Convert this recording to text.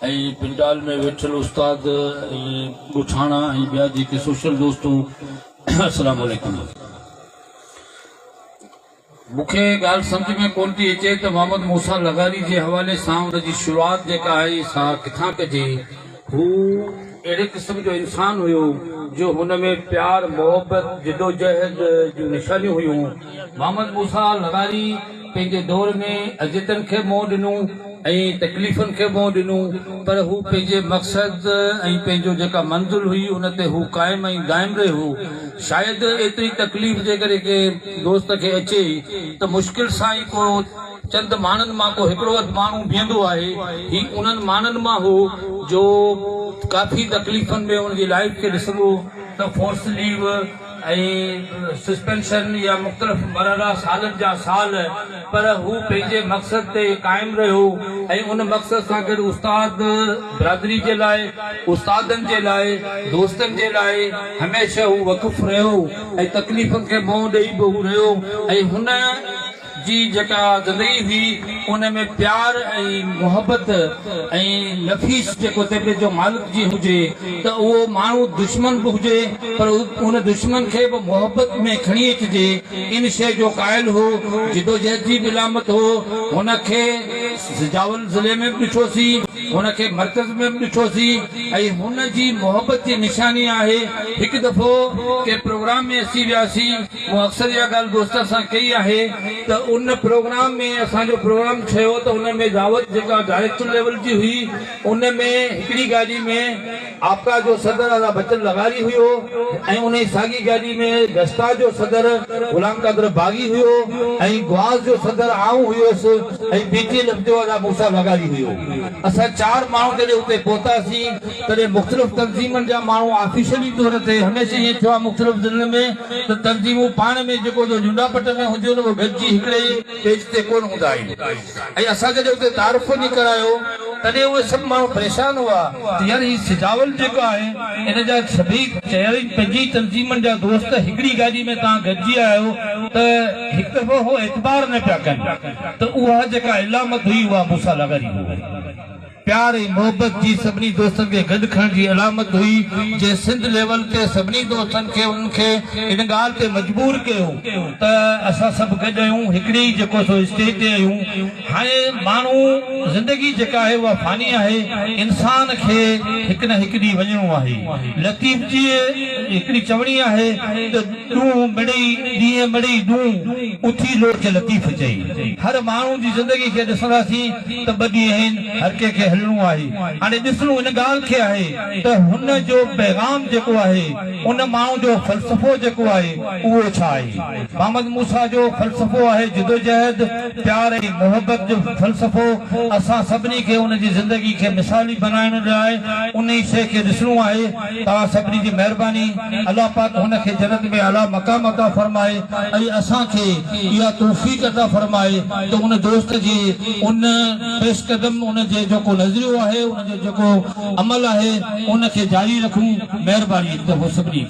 ۽ پنڊال ۾ ويٺل استاد ۽ ڳوٺاڻا ۽ ٻيا جيڪي سوشل دوستو السلام عليڪم. مون کي ڳالهه سمجهه ۾ ڪونه ٿي اچي ته محمد موسيٰ لغاري جي حوالي سان ان جي شروعات جيڪا آهي سا ڪٿان ڪجي. هو اهڙي قسم جو انسان هيو جو هن ۾ پيار، محبت، جدوجهد جون نشانيون هيون. محمد موسيٰ لغاري پنهنجي دور ۾ اذيتن کي منهن ڏنو ۽ تڪليفن کي منهن ڏنو پر هو پنهنجي مقصد ۽ پنهنجو جيڪا منزل هئي ان تي هو قائم ۽ دائم رهيو. شايد ايتري تڪليف جيڪڏهن ڪنهن دوست کي اچي ته مشڪل سان ئي ڪو چند ماڻهن مان ڪو هڪڙو اڌ ماڻهو بيهندو آهي. هي انهن ماڻهن مان هو جو ڪافي تڪليفن ۾ ان جي لائيف کي ڏسندو ته فورس ليو ۽ سسپينشن يا مختلف مرحلا سالن جا سال پر هو پنهنجي مقصد تي قائم رهيو ۽ ان مقصد سان گڏ استاد برادري جي لاء، استادن جي لاء، دوستن جي لاء هميشه هو وقف رهيو ۽ تڪليفن کي منهن ڏئي به هو رهيو ۽ هن جي جيڪا زندگي هئي ان ۾ پيار ۽ محبت ۽ نفيس جيڪو طبيعت جو مالڪ جي هجي ته اهو ماڻهو دشمن به هجي پر ان دشمن کي به محبت ۾ کڻي اچجي ان شيء جو قائل هو، جدوجهد جي به علامت هو، هن کي سجاول ضلعي ۾ به ڏٺوسين، هن کي مرڪز ۾ به ڏٺوسين ۽ هن جي محبت جي نشاني آهي، هڪ دفعو ڪنهن پروگرام ۾ اسين وياسين، مون اڪثر اها ڳالهه دوستن سان ڪئي آهي ته ان پروگرام ۾ اسان جو پروگرام ٺهيو ته ان ۾ دعوت جيڪا ڊائريڪٽر ليول جي هئي ان ۾ هڪڙي گاڏي ۾ آپڪا جو صدر ادا بچل لغاري هيو ۽ انهي ساڳي گاڏي ۾ گسٽا جو صدر غلام قادر باغي هيو ۽ گواز جو صدر آئون هيس ۽ پي ٽي ايل ايف جو ادا موسيٰ لغاري هيو. اسان چار ماڻهو جڏهن اتي پهتاسين تڏهن مختلف تنظيمن جا ماڻهو آفيشلي طور تي هميشه ائين ٿيو آهي مختلف ضلعن ۾ ته تنظيمون پاڻ ۾ جيڪو جو جهنڊا پٽ ۾ هونديون آهن اهي گڏجي هڪڙي پيج تي ڪونه هوندا آهن. ۽ اسان جڏهن اتي تعارف وڃي ڪرايو تڏهن اهي سڀ ماڻهو پريشان هئا ته يار هي سجاول جيڪو آهي ان جا سڀئي چئي پنجئي تنظيمن جا دوست هڪڙي گاڏي ۾ توهان گڏجي آيا آهيو ته هڪ دفعو هو اعتبار نه پيا ڪن ته اها جيڪا علامت هئي اها موسيٰ لغاري هئي. پيار ۽ محبت جي سڀني دوستن کي گڏ کڻڻ جي علامت هئي جنهن سنڌ ليول تي سڀني دوستن کي انهن کي ان ڳالهه تي مجبور ڪيو ته اسان سڀ گڏ آهيون هڪڙي ئي جيڪو سو اسٽيج تي آهيون هاڻي ماڻهو زندگي جيڪا آهي اها فاني آهي انسان کي هڪ نه هڪ ڏينهن وڃڻو آهي لطيف جي هڪڙي چوڻي آهي ته ڏون مڙئي ڏينهن مڙئي ڏون، اٿي لوچ لطيف چئي. هر ماڻهو جي زندگي کي ڏسنداسين ته ٻه ڏينهن آهن، هر ڪنهن کي هلڻو آهي. هاڻي ڏسڻو ان ڳالهه کي آهي ته هن جو پيغام جيڪو آهي، ان ماڻهو جو فلسفو جيڪو آهي، اهو ڇا آهي؟ محمد موسيٰ جو فلسفو آهي جدوجهد، پيار ۽ محبت جو فلسفو. اسان سڀني کي ان جي زندگي کي مثالي بنائڻ لاء انهي شيء کي ڏسڻو آهي. توهان سڀني جي مهرباني الله پاڪ هن کي جنت ۾ اعليٰ مقام عطا فرمائي ۽ اسان کي اها توفيق عطا فرمائي ته ان دوست جي ان پيش قدم ان جي جيڪو نظريو آهي ان جو جيڪو عمل آهي ان کي جاري رکون مهرباني هڪ دفعو سڀني.